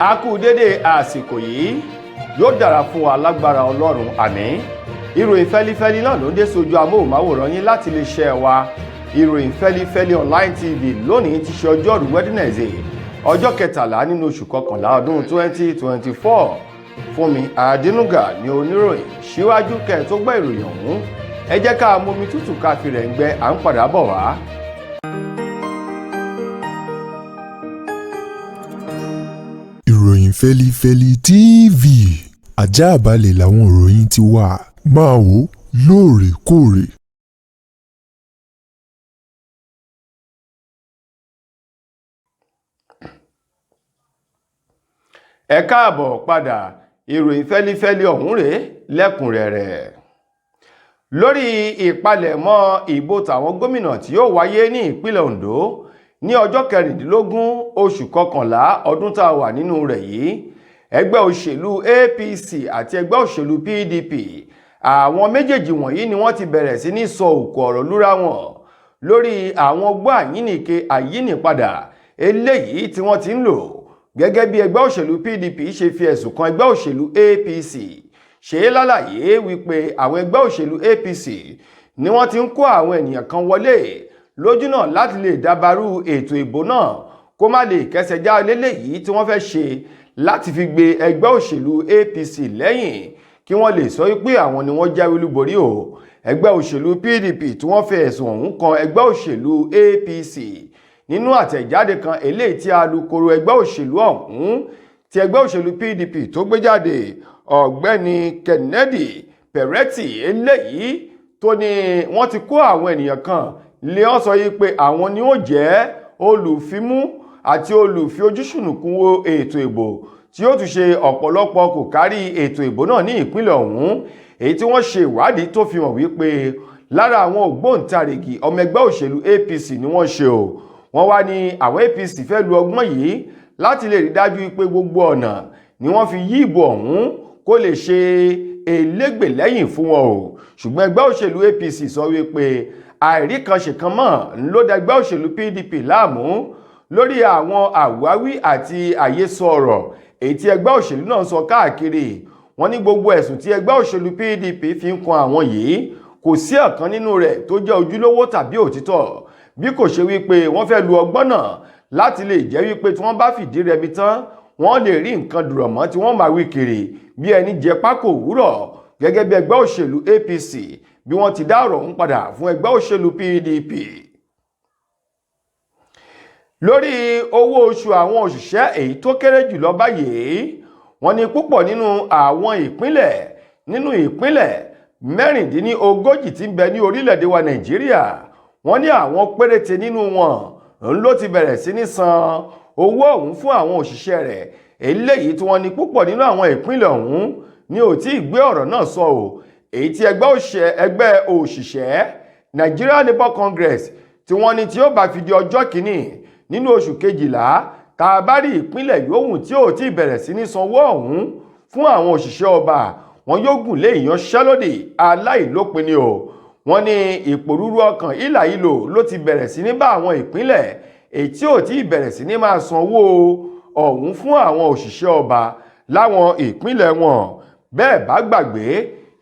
A kú dédé àsìkò yìí, yóò dára fún wa lágbára Ọlọ́run, àmín. Ìròyìn fẹ́lifẹ́li náà ló ń dé sójú amóhùnmáwòrán yín láti lè ṣe wa Ìròyìn Fẹ́lifẹ́li Online TV. Lónìí ti ṣe ọjọ́rú Wednesday, ọjọ́ 13 nínú oṣù kọkànlá ọdún 2024. Fúnmi Adínúgà ní oníròyìn. Síwájú kẹ́ ẹ tó gbọ́ ìròyìn ọ̀hún, ẹ jẹ́ ká momi tútù ká fi rẹ̀ ń gbẹ, à ń padà bọ̀ wá. Ìròyìn Fẹ́lifẹ́li TV, ajáàbalẹ̀ làwọn ìròyìn ti wà, máa wò lóòrèkóòrè. Ẹ káàbọ̀ padà. Ìròyìn fẹ́lifẹ́li ọ̀hún rèé lẹ́kùnrẹ́rẹ́. Lórí ìpalẹ̀mọ́ ìbò tàwọn gómìnà tí yóò wáyé ní ìpínlẹ̀ Ondo ní ọjọ́ 16 oṣù kọkànlá ọdún tá a wà nínú rẹ̀ yìí, ẹgbẹ́ òṣèlú APC àti ẹgbẹ́ òṣèlú PDP, àwọn méjèèjì wọ̀nyí ni wọ́n ti bẹ̀rẹ̀ sí ní sọ òkò ọ̀rọ̀ lúra wọn lórí àwọn ọgbọ́n àyínnìke àyínnìpadà eléyìí tí wọ́n ti ń lò, gẹ́gẹ́ bí ẹgbẹ́ òṣèlú PDP ṣe fi ẹ̀sùn kan ẹgbẹ́ òṣèlú APC, ṣe é lálàyé wípé àwọn ẹgbẹ́ òṣèlú APC ni wọ́n ti ń kó àwọn ènìyàn kan wọlé lójúnà láti lè dabarú ètò ìbò náà kó má lè kẹsẹ̀ já léléyìí tí wọ́n fẹ́ ṣe láti fi gbé ẹgbẹ́ òṣèlú APC lẹ́yìn, kí wọ́n lè sọ wípé àwọn ni wọ́n jáwé olúborí o. Ẹgbẹ́ òṣèlú PDP tí wọ́n fi ẹ̀sùn ọ̀hún kan ẹgbẹ́ òṣèlú APC nínú àtẹ̀jáde kan eléyìí tí alukoro ẹgbẹ́ òṣèlú ọ̀hún ti ẹgbẹ́ òṣèlú PDP tó gbé jáde, ọ̀gbẹ́ni Kennedy Peretti, eléyìí tó ní wọ́n ti kó àwọn ènìyàn kan lé ọ́ sọ yìí pé àwọn ni ó jẹ́ olùfimú àti olùfi ojúṣùnùkùn wo ètò ìbò tí ó tún ṣe ọ̀pọ̀lọpọ̀ kò kárí ètò ìbò náà ní ìpínlẹ̀ ọ̀hún, èyí tí wọ́n ṣe ìwádìí tó fi hàn wípé lára àwọn ògbóǹtarìgì ọmọ ẹgbẹ́ òṣèlú APC ni wọ́n ṣe o. Wọ́n wá ní àwọn APC fẹ́ lu ọgbọ́n yìí láti lè rí dájú pé gbogbo ọ̀nà ni wọ́n fi yí ìbò ọ̀hún kó lè ṣe elégbè lẹ́yìn fún wọn o. Ṣùgbọ́n ẹgbẹ́ òṣèlú APC sọ wípé àìríkanṣe kan mọ́ ló da ẹgbẹ́ òṣèlú PDP láàmú lórí àwọn àwáwí àti àyesọ ọ̀rọ̀ èyí tí ẹgbẹ́ òṣèlú náà sọ káàkiri. Wọ́n ní gbogbo ẹ̀sùn tí ẹgbẹ́ òṣèlú PDP fi ń kan àwọn yìí, kò sí ọ̀kan nínú rẹ̀ tó jẹ́ ojúlówó tàbí òtítọ́, bí kò ṣe wípé wọ́n fẹ́ lu ọgbọ́n náà láti lè jẹ́ wípé tí wọ́n bá fìdí rẹmi tán, wọ́n lè rí nǹkan dùrọ̀ mọ́ tí wọ́n máa wí kiri bí ẹni jẹ pákó òwúrọ̀, gẹ́gẹ́ bí ẹgbẹ́ òṣèlú APC bí wọ́n ti dá ọ̀rọ̀ ọ̀hún padà fún ẹgbẹ́ òṣèlú PDP. Lórí owó oṣù àwọn òṣìṣẹ́ èyí tó kéré jùlọ báyìí, wọ́n ní púpọ̀ nínú àwọn ìpínlẹ̀ nínú ìpínlẹ̀ 36 tí ń bẹ ní orílẹ̀-èdè wa Nàìjíríà, wọ́n ní àwọn péréte nínú wọn ló ti bẹ̀rẹ̀ sí ní san owó ọ̀hún fún àwọn òṣìṣẹ́ rẹ̀, eléyìí tí wọ́n ní púpọ̀ nínú àwọn ìpínlẹ̀ ọ̀hún ní ò tí ì gbé ọ̀rọ̀ náà sọ o, èyí tí ẹgbẹ́ òṣìṣẹ́ Nigeria Labour Congress tí wọ́n ní tí ó bá fi di ọjọ́ 1 nínú oṣù kejìlá, tá a bá rí ìpínlẹ̀ yòówù tí ò tí ì bẹ̀rẹ̀ sí ní sanwó ọ̀hún fún àwọn òṣìṣẹ́ ọba, wọn yóò gùn lé ìyanṣẹ́lódì aláìlópin ni o. Wọ́n ní ìpòrúurú ọkàn ìlà ìlò ló ti bẹ̀rẹ̀ sí ní bá àwọn ìpínlẹ̀ èyí tí ò tí ì bẹ̀rẹ̀ sí ní máa sanwó ọ̀hún fún àwọn òṣìṣẹ́ ọba láwọn ìpínlẹ̀ wọn. Bẹ́ẹ̀ bá gbàgbé,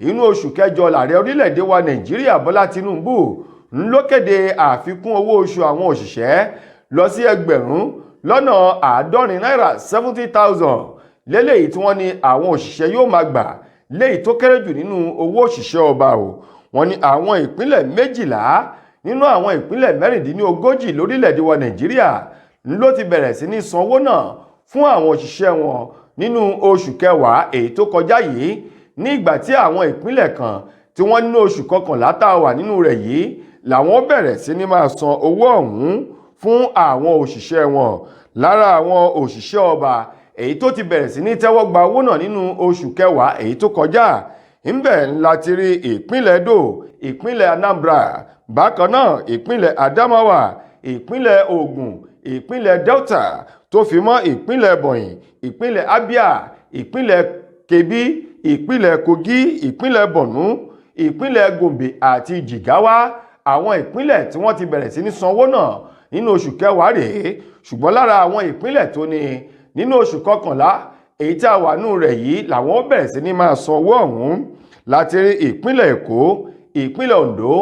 inú oṣù kẹjọ lààrẹ orílẹ̀-èdè wa Nàìjíríà Bọ́lá Tinubu ń ló kéde àfikún owó oṣù àwọn òṣìṣẹ́ lọ sí 70,000 náírà, 70,000 léléyìí tí wọ́n ní àwọn òṣìṣẹ́ yóò máa gbà, léyìí tó kéré jù nínú owó òṣìṣẹ́ ọba o. Wọ́n ní àwọn ìpínlẹ̀ 12 nínú àwọn ìpínlẹ̀ 36 lórílẹ̀-èdè wa Nàìjíríà ló ti bẹ̀rẹ̀ sí ní sanwó náà fún àwọn òṣìṣẹ́ wọn nínú oṣù kẹwàá èyí tó kọjá yìí, ní ìgbà tí àwọn ìpínlẹ̀ kan tí wọ́n nínú oṣù kọkànlá tá a wà nínú rẹ̀ yìí làwọn bẹ̀rẹ̀ sí ní máa san owó ọ̀hún fún àwọn òṣìṣẹ́ wọn. Lára àwọn òṣìṣẹ́ ọba èyí tó ti bẹ̀rẹ̀ sí ní tẹ́wọ́ gba owó náà nínú oṣù kẹwàá èyí tó kọjá ńbẹ̀ ńlá ti rí ìpínlẹ̀ Edo, ìpínlẹ̀ Anambra, bákan náà ìpínlẹ̀ Adamawa, ìpínlẹ̀ Ògùn, ìpínlẹ̀ Delta, tó fi mọ́ ìpínlẹ̀ Ebonyi, ìpínlẹ̀ Abia, ìpínlẹ̀ Kebbi, ìpínlẹ̀ Kogi, ìpínlẹ̀ Borno, ìpínlẹ̀ Gombe àti Jigawa. Àwọn ìpínlẹ̀ tí wọ́n ti bẹ̀rẹ̀ sí ní sanwó náà nínú oṣù kẹwàá rèé. Ṣùgbọ́n lára àwọn ìpínlẹ̀ tó ní Nínú oṣù kọkànlá èyí tí a wà nù rẹ̀ yìí làwọn ó bẹ̀rẹ̀ sí ní máa san owó ọ̀hún. Láti rí ìpínlẹ̀ Èkó, ìpínlẹ̀ Ondo,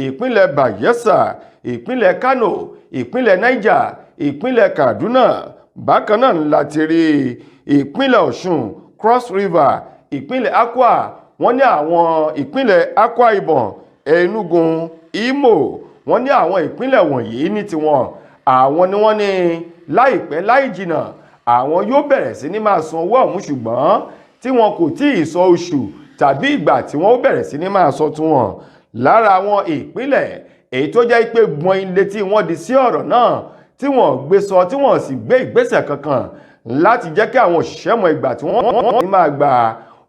ìpínlẹ̀ Bayelsa, ìpínlẹ̀ Kano, ìpínlẹ̀ Niger, ìpínlẹ̀ Kaduna. Bákan náà láti rí ìpínlẹ̀ Ọ̀ṣun, Cross River, ìpínlẹ̀ Akwa. Wọ́n ní àwọn ìpínlẹ̀ Akwa Ibom, Enugu, Imo. Wọ́n ní àwọn ìpínlẹ̀ wọ̀nyí ní tiwọn, àwọn ni wọ́n ní láìpẹ́ láì jìnà àwọn yóò bẹ̀rẹ̀ sí ní máa san owó ọ̀hún, ṣùgbọ́n tí wọn kò tí ì sọ oṣù tàbí ìgbà tí wọ́n ó bẹ̀rẹ̀ sí ní máa sọ tún wọn. Lára àwọn ìpínlẹ̀ èyí tó jẹ́ pé gbọ́n ilé tí wọ́n di sí ọ̀rọ̀ náà, tí wọ́n gbé sọ, tí wọ́n sì gbé ìgbésẹ̀ kankan láti jẹ́ kí àwọn òṣìṣẹ́ mọ ìgbà tí wọ́n ní máa gba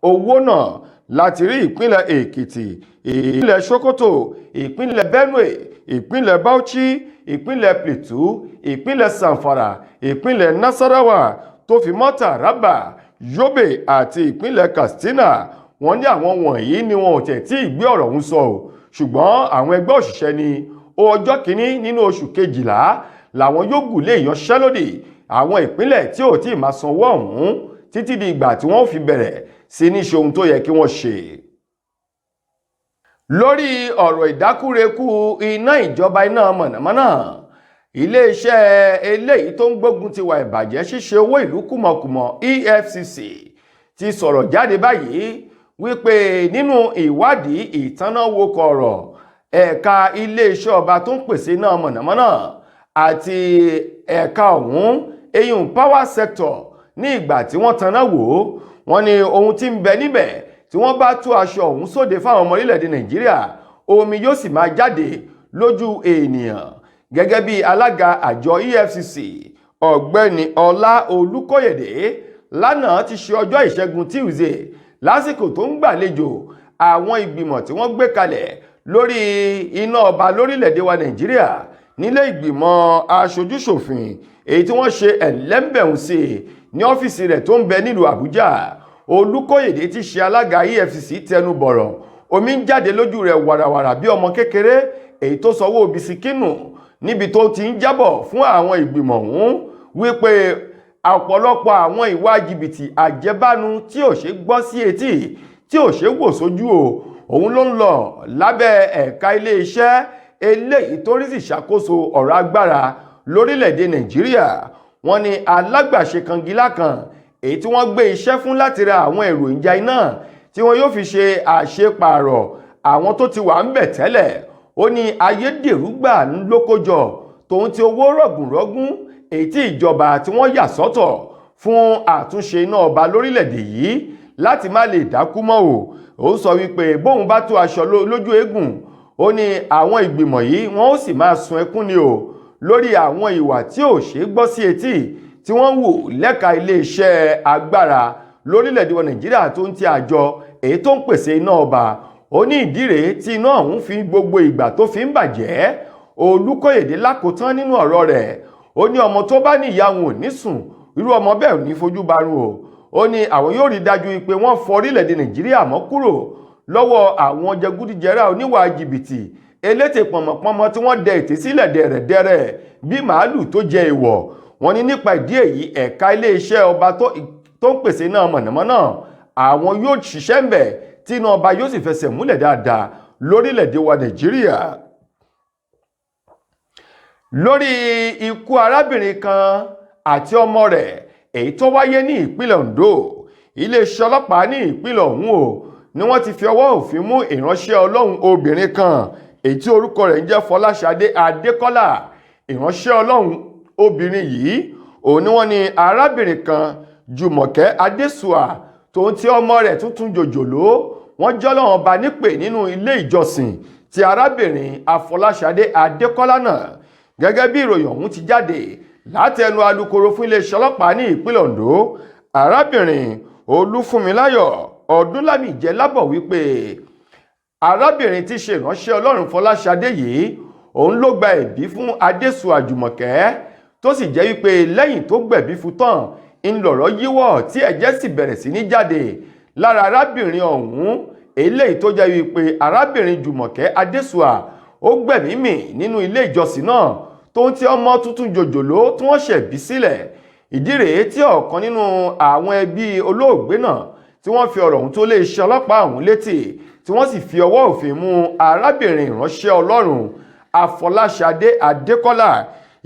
owó náà, láti rí ìpínlẹ̀ Èkìtì, ìpínlẹ̀ Sokoto, ìpínlẹ̀ Benue, ìpínlẹ̀ Bauchi, ìpínlẹ̀ Plateau, ìpínlẹ̀ Zamfara, ìpínlẹ̀ Nasarawa, tó fi mọ́ Taraba, Yobe àti ìpínlẹ̀ Katsina. Wọ́n ní àwọn wọ̀nyí ni wọn ò tẹ̀ tí ì gbé ọ̀rọ̀ ọ̀hún sọ o, ṣùgbọ́n àwọn ẹgbẹ́ òṣìṣẹ́ ní ọjọ́ kìíní nínú oṣù kejìlá làwọn yóò gùn lé ìyanṣẹ́lódì àwọn ìpínlẹ̀ tí ò tí ì máa sanwó ọ̀hún títí di ìgbà tí wọ́n fi bẹ̀rẹ̀ sí ní ṣe ohun tó yẹ kí wọ́n ṣe. Lórí ọ̀rọ̀ ìdákúrekú iná ìjọba, iná mọ̀nàmọ́ná, iléeṣẹ́ eléyìí tó ń gbógun ti wà ìbàjẹ́, ṣíṣe owó ìlú kùmọ̀kùmọ̀, EFCC, ti sọ̀rọ̀ jáde báyìí wípé nínú ìwádìí ìtanáwó kọ̀ọ̀rọ̀ ẹ̀ka iléeṣẹ́ ọba tó ń pèsè iná mọ̀nàmọ́ná àti ẹ̀ka ọ̀hún, eyín power sector, ní ìgbà tí wọ́n taná wò ó, wọ́n ní ohun tí ń bẹ níbẹ̀, tí wọ́n bá tú aṣọ ọ̀hún sóde fáwọn ọmọ orílẹ̀-èdè Nàìjíríà, omi yóò sì máa jáde lójú ènìyàn. Gẹ́gẹ́ bí alága àjọ EFCC, Ọ̀gbẹ́ni Ọlá Olúkóyèdè, lánàá ti ṣe ọjọ́ Ìṣẹ́gun Tuesday, lásìkò tó ń gbàlejò àwọn ìgbìmọ̀ tí wọ́n gbé kalẹ̀ lórí iná ọba lórílẹ̀‐èdè wa Nàìjíríà nílé ìgbìmọ̀ aṣojúṣòfin, èyí tí wọ́n ṣe ẹ̀lẹ́mbẹ̀hùn sí ní ọ́fíìsì rẹ̀ tó ń bẹ nílùú Àbújá, Olúkóyèdè ti ṣe alága EFCC tẹnu bọ̀rọ̀, omi ń jáde lójú rẹ̀ wàràwàrà bí ọmọ kékeré èyí tó sọwọ́ bisikínù, níbi tó ti ń jábọ̀ fún àwọn ìgbìmọ̀ ọ̀hún wípé ọ̀pọ̀lọpọ̀ àwọn ìwà jìbìtì àjẹbánu tí ò ṣe gbọ́ sí etí, tí ò ṣe wò sójú o, òun ló ń lọ lábẹ́ ẹ̀ka iléeṣẹ́ eléyìí tó rí sí ìṣàkóso ọ̀rọ̀ agbára lórílẹ̀‐èdè Nàìjíríà. Wọ́n ní alágbàṣe kangilá kan èyí tí wọ́n gbé iṣẹ́ fún láti ra àwọn èròjà iná tí wọ́n yóò fi ṣe àṣepààrọ̀ àwọn tó ti wà ń bẹ̀ tẹ́lẹ̀, ó ní ayédèrú gbà ń lókójọ tòun ti owó rọ̀gùnrọ̀gùn èyí tí ìjọba tí wọ́n yà sọ́tọ̀ fún àtúnṣe iná ọba lórílẹ̀‐èdè yìí láti má lè dákú mọ́ o. Ó sọ wípé bóun bá tú aṣọ lójú eégún, ó ní àwọn ìgbìmọ̀ yìí wọ́n ó sì máa sun ẹkún ni o lórí àwọn ìwà tí ò ṣeé gbọ́ sí etí tí wọ́n wù lẹ́ka iléeṣẹ́ agbára lórílẹ̀‐èdè wa Nàìjíríà tó ń ti àjọ èyí tó ń pèsè iná ọba. Ó ní ìdí rèé tí iná ọ̀hún fi gbogbo ìgbà tó fi ń bàjẹ́. Olúkóyèdè lákòótán nínú ọ̀rọ̀ rẹ̀, ó ní ọmọ tó bá ní ìyá òun ò ní sùn, irú ọmọ bẹ́ẹ̀ ò ní fojú barun o. Ó ní àwọn yóò rí dájú pé wọ́n fọ orílẹ̀-èdè Nàìjíríà mọ́ kúrò lọ́wọ́ àwọn jẹgúdújẹrá, oníwà jìbìtì, elétè pọ̀nmọ̀pọ̀nmọ́ tí wọ́n dẹ ètè sílẹ̀ dẹ̀rẹ̀dẹ̀rẹ̀ bí màálù tó jẹ ìwọ̀. Wọ́n ní nípa ìdí èyí, ẹ̀ka iléeṣẹ́ ọba tó ń pèsè iná mọ̀nàmọ́ná, àwọn yóò ṣiṣẹ́ ń bẹ̀ tí iná ọba yóò sì fẹsẹ̀ múlẹ̀ dáadáa lórílẹ̀-èdè wa Nàìjíríà. Lórí ikú arábìnrin kan àti ọmọ rẹ̀ èyí tó wáyé ní ìpínlẹ̀ Ondo, iléeṣẹ́ ọlọ́pàá ní ìpínlẹ̀ ọ̀hún o ni wọ́n ti fi ọwọ́ òfin mú ìránṣẹ́ Ọlọ́run obìnrin kan èyí tí orúkọ rẹ̀ ń jẹ́ Fọláṣadé Adékọ́lá. Ìránṣẹ́ Ọlọ́run obìnrin yìí, òun ni wọ́n ní arábìnrin kan, Jùmọ̀kẹ́ Adésùà, tòun ti ọmọ rẹ̀ tuntun jòjòló, wọ́n jọ́lọ́wọ́n ọba nípè nínú ilé ìjọsìn ti arábìnrin Afọláṣadé Adékọ́lá náà. Gẹ́gẹ́ bí ìròyìn ọ̀hún ti jáde láti ẹnu alukoro fún iléeṣẹ́ ọlọ́pàá ní ìpínlẹ̀ Ondo, arábìnrin Olúfúnmiláyọ̀ Ọdúnlámì jẹ́ lábọ̀ wípé arábìnrin tí ṣe ìránṣẹ́ Ọlọ́run Fọláṣadé yìí, òun ló gba ẹ̀bí fún Adésùà Jùmọ̀kẹ́, tó sì jẹ́ wípé lẹ́yìn tó gbẹ̀bí fún tán ńlọ̀rọ̀ yíwọ́ tí ẹ̀jẹ̀ sì bẹ̀rẹ̀ sí ní jáde lára arábìnrin ọ̀hún, eléyìí tó jẹ́ wípé arábìnrin Jùmọ̀kẹ́ Adésùà ó gbẹ̀mí mì nínú ilé ìjọsìn náà tó ń tí ọmọ tuntun jòjòló tí wọ́n ṣẹ̀ bí sílẹ̀. Ìdí rèé tí ọ̀kan nínú àwọn ẹbí olóògbé náà tí wọ́n fi ọ̀rọ̀ ọ̀hún tó iléeṣẹ́ ọlọ́pàá ọ̀hún létí, tí wọ́n sì fi ọwọ́ òfin mú arábìnrin ìránṣẹ́ Ọlọ́run Afọláṣadé Adékọ́lá.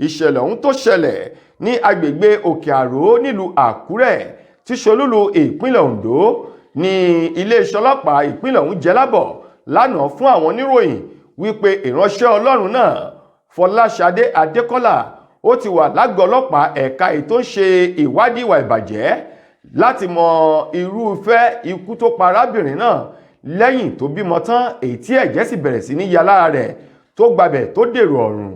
Ìṣẹ̀lẹ̀ ọ̀hún tó ṣẹlẹ̀ ní agbègbè Òkè Àró nílùú Àkúrẹ́ tí ṣolúlu ìpínlẹ̀ Ondo ní iléeṣẹ́ ọlọ́pàá ìpínlẹ̀ ọ̀hún jẹ́ lábọ̀ lánàá fún àwọn oníròyìn wípé ìránṣẹ́ Ọlọ́run náà Fọláṣadé Adékọ́lá ó ti wà lágọ̀ọ́ ọlọ́pàá ẹ̀ka èyí tó ń ṣe ìwádìí ìwà ìbàjẹ́ láti mọ irúfẹ́ ikú tó pa arábìnrin náà lẹ́yìn tó bímọ tán, èyí tí ẹ̀jẹ̀ sì bẹ̀rẹ̀ sí ní ya lára rẹ̀ tó gbabẹ̀ tó dèrò ọ̀run.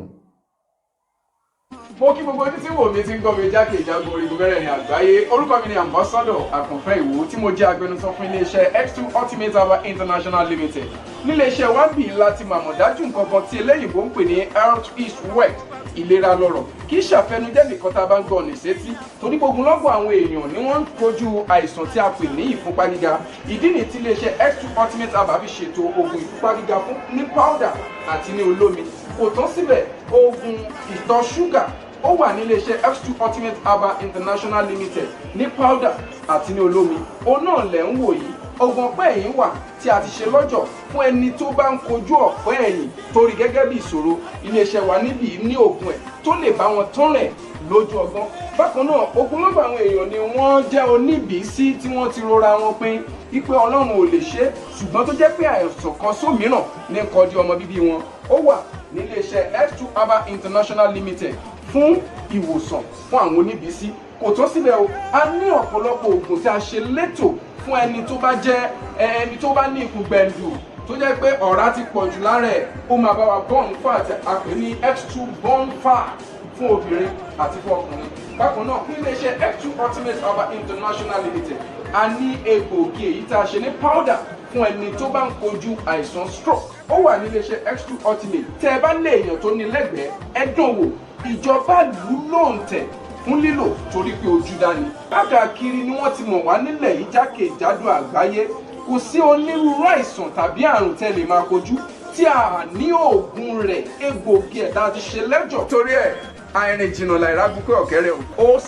Mo kí gbogbo ojú tí wò mí tí ń gbọ́ mi jákèjádò orígun mẹ́rẹ̀ẹ̀rin àgbáyé. Orúkọ mi ni Ambassador Àkànfẹ́ Ìwò, tí mo jẹ́ agbẹnusọ fún iléeṣẹ́ X2 Ultimate Herbal International Limited. Níléeṣẹ́ wa bí láti màmọ̀ dájú nǹkan kan tí eléyìnbó ń pè ní health is wealth, ìlera lọ́rọ̀. Kì í ṣàfẹnujẹ́ nìkan tá a bá ń gbọ́ ní sétí, torí gbogbo lọ́gbọ̀n àwọn èèyàn ni wọ́n ń kojú àìsàn tí a pè ní ìfúnpá gíga. Ìdí nìyí tí iléeṣẹ́ X2 Ultimate Herbal fi ṣètò oògùn ìfúnpá gíga fún ní powder àti ní olómi. Kò tán síbẹ̀, oògùn ìtọ̀ ṣúgà ó wà ní iléeṣẹ́ X2 Ultimate Herbal International Limited ní powder àti ní olómi. Òun náà lẹ̀ ń wò yìí. Oògùn ọ̀pẹ́ ẹ̀yìn wà tí a ti ṣe lọ́jọ̀ fún ẹni tó bá ń kojú ọ̀pẹ́ ẹ̀yìn torí gẹ́gẹ́ bí ìṣòro. Iléeṣẹ́ wa níbí ní oògùn ẹ̀ tó lè bá wọn tán rẹ̀ lójú ọgbọ́n. Bákan náà, ogunlọ́gọ̀ àwọn èèyàn ni wọ́n jẹ́ oníbìísí tí wọ́n ti rora wọn pin wípé Ọlọ́run ò lè ṣe é, ṣùgbọ́n tó jẹ́ pé àìsàn kan sómìíràn ní kọjú ọmọ bíbí wọn. Ó wà níléeṣẹ́ X2 Herbal International Limited fún ìwòsàn fún àwọn oníbìísí. Kò tó síbẹ̀ o, a ní ọ̀pọ̀lọpọ̀ oògùn tí a ṣe létò fún ẹni tó bá jẹ́ ẹni tó bá ní ikùn gbẹ̀ǹdù, tó jẹ́ pé ọ̀rá ti pọ̀ jù lára ẹ̀. Ó máa bá wa burn fat, a pè ní X2 burn fat, fún obìnrin àti fún ọkùnrin. Bákan náà, ní iléeṣẹ́ X2 Ultimate Herbal International Limited, a ní egbòogi èyí tá a ṣe ní powder fún ẹni tó bá ń kojú àìsàn stroke. Ó wà ní iléeṣẹ́ X2 Ultimate. Tẹ́ ẹ bá lé èèyàn tó ní lẹ́gbẹ̀ẹ́, ẹ dán wò. Ìjọba lù ú lóǹtẹ̀ fún lílò torí pé ojú dání. Káàkiri ni wọ́n ti mọ̀ wá nílẹ̀ yìí, jákèjádò àgbáyé. Kò sí onírúurú àìsàn tàbí àrùn tẹ́ lè máa kojú tí a ní oògùn rẹ̀, egbòogi ẹ̀ tá a ti ṣe lẹ́jọ̀. Torí ẹ̀, àìrìn jìnnà láìra gúnpẹ́ ọ̀kẹ́rẹ́ o.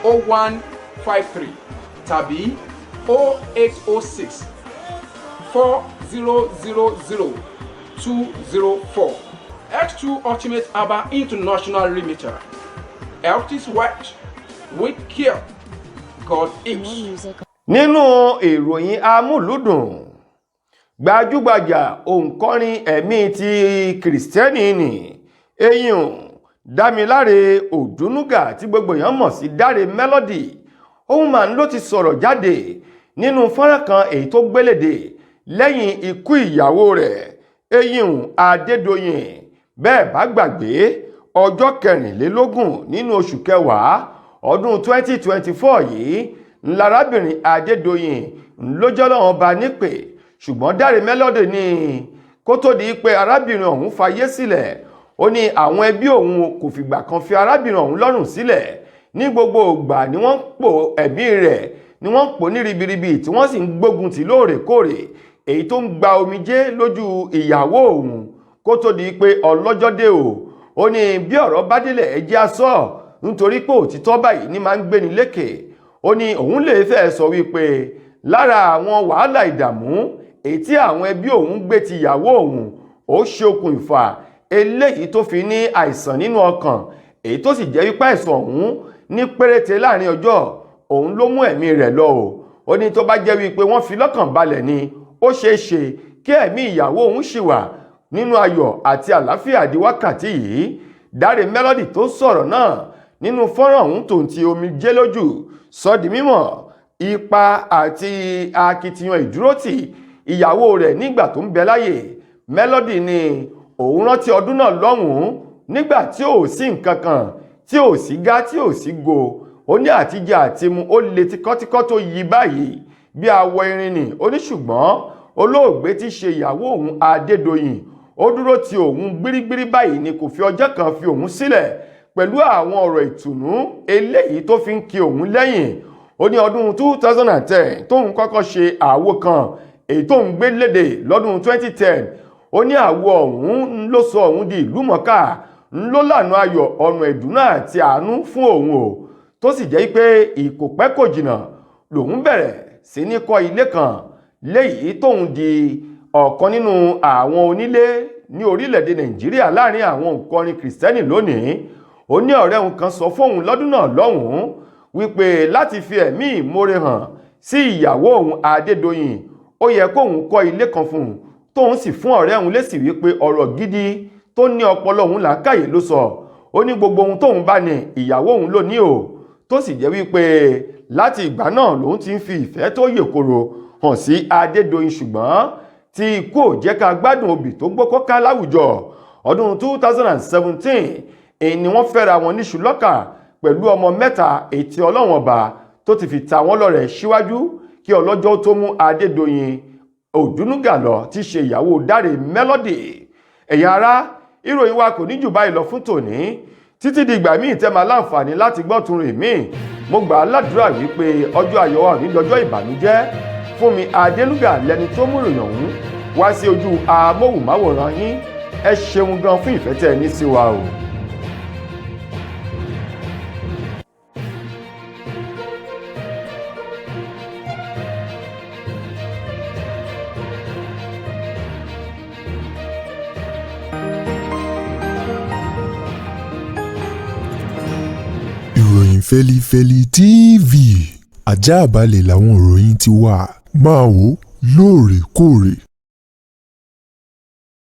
0790153 tàbí 08064000204. X2 Ultimate Herbal International Limited. Health is wealth. With care, God is. Nínú ìròyìn amúlùdùn, gbajúgbajà òǹkọrin ẹ̀mí ti Kìrìsìtẹ́nì ní eyín Dámiláre Òdúnúgà, tí gbogbo èèyàn mọ̀ sí Dáre Melody, òun máa ń ló ti sọ̀rọ̀ jáde nínú fọ́nrán kan èyí tó gbéléde lẹ́yìn ikú ìyàwó rẹ̀, eyín Adédoyin. Bẹ́ẹ̀ bá gbàgbé, ọjọ́ 24 nínú oṣù kẹwàá ọdún 2024 yìí ńlárábìnrin Adédoyin ńlójọ́ lọ́wọ́n bá nípè. Ṣùgbọ́n Dáre Melody ní kó tó di pé arábìnrin ọ̀hún fayé sílẹ̀, ó ní àwọn ẹbí òun kò fìgbà kan fi arábìnrin ọ̀hún lọ́rùn sílẹ̀. Ní gbogbo ìgbà ni wọ́n ń pò ẹ̀mí rẹ̀, ni wọ́n ń pò ní ribiribi, tí wọ́n sì ń gbógun tì lóòrèkóòrè, èyí tó ń gba omijé lójú ìyàwó òun kó tó di pé ọlọ́jọ́ dé o. Ó ní bí ọ̀rọ̀ bá délẹ̀, ẹ jẹ́ á sọ, nítorí pé òtítọ́ báyìí ní máa ń gbéni lékè. Ó ní òun lè fẹ́ sọ wípé lára àwọn wàhálà ìdààmú èyí tí àwọn ẹbí òun gbé ti ìyàwó òun, ó ṣe okùn ìfà eléyìí tó fi ní àìsàn nínú ọkàn, èyí tó sì jẹ́ wípé àìsàn ọ̀hún ní péréte láàrin ọjọ́ òun ló mú ẹ̀mí rẹ̀ lọ o. Ó ní tó bá jẹ́ wípé wọ́n fi lọ́kàn balẹ̀ ni, ó ṣeé ṣe kí ẹ̀mí ìyàwó òun ṣì wà nínú ayọ̀ àti àlàáfíà di wákàtí yìí. Dáre Melody tó sọ̀rọ̀ náà nínú fọ́nrán ọ̀hún tó ń ti omijé lójú sọ di mímọ̀ ipa àti akitiyan ìdúrótì ìyàwó rẹ̀ nígbà tó ń bẹ láyè. Melody ni òun rántí ọdún náà lọ́hùn-ún nígbà tí ò sí nǹkan kan, tí ò sí gá, tí ò sí go. Ó ní àtijẹ àtimu ó le tíkọ́tíkọ́ tó yí báyìí bí awọ irin ni. Ó ní ṣùgbọ́n olóògbé tí ṣe ìyàwó òun Adédoyin, ó dúró ti òun gbírígbírí báyìí ni, kò fi ọjọ́ kan fi òun sílẹ̀ pẹ̀lú àwọn ọ̀rọ̀ ìtùnú eléyìí tó fi ń kí òun lẹ́yìn. Ó ní ọdún 2010 tóun kọ́kọ́ ṣe àwo kan èyí tóun gbé léde lọ́dún 2010, ó ní àwo ọ̀hún ló sọ òun di ìlú mọ̀ọ́ká, ló lànà ayọ̀, ọ̀nà ìdùnnú àti àánú fún òun o. Tó sì jẹ́ pé ìkòpẹ́ kò jìnnà lòun bẹ̀rẹ̀ sí ní kọ́ ilé kan léyìí tóun di ọ̀kan nínú àwọn onílé ní orílẹ̀-èdè Nàìjíríà láàrin àwọn òǹkọrin Kìrìsìtẹ́nì lónìí. Ó ní ọ̀rẹ́ òun kan sọ fóun lọ́dún náà lọ́hùn-ún wípé láti fi ẹ̀mí ìmoore hàn sí ìyàwó òun Adédoyin, ó yẹ kóun kọ́ ilé kan fún un, tóun sì fún ọ̀rẹ́ òun lésì wípé ọ̀rọ̀ gidi tó ní ọpọlọ òun làákàyè ló sọ. Ó ní gbogbo ohun tóun bá ní, ìyàwó òun ló ní o, tó sì jẹ́ wípé láti ìgbà náà lòun ti ń fi ìfẹ́ tó yè koro hàn sí Adédoyin, ṣùgbọ́n tí ikú ò jẹ́ ká gbádùn obì tó gbó kọ́ká láwùjọ. Ọdún 2017 èyí ni wọ́n fẹ́ra wọn níṣu lọ́kà pẹ̀lú ọmọ mẹ́ta ètí Ọlọ́wọ̀n Ọba tó ti fi ta wọ́n lọ́rẹ síwájú kí ọlọ́jọ́ tó mú Adédoyin Òdúnúgà lọ, tí ṣe ìyàwó Dáre Melody. Ẹ̀yin ará, ìròyìn wa kò ní jù báyìí lọ fún tòní. Títí di ìgbà míì tẹ́ máa láǹfààní láti gbọ́ tún rìn míì, mo gbà á ládùúrà wípé ọjọ́ ayọ̀ wa ò ní dọjọ́ ìbànújẹ́. Fúnmi Adélúgà lẹni tó mú ìròyìn ọ̀hún wá sí ojú amóhùnmáwòrán yín. Ẹ ṣeun gan fún ìfẹ́ tẹ́ ẹ ní sí wa o. Ìròyìn Fẹ́lifẹ́li TV, ajáàbalẹ̀ làwọn ìròyìn ti wà. Máa wò lóòrèkóòrè.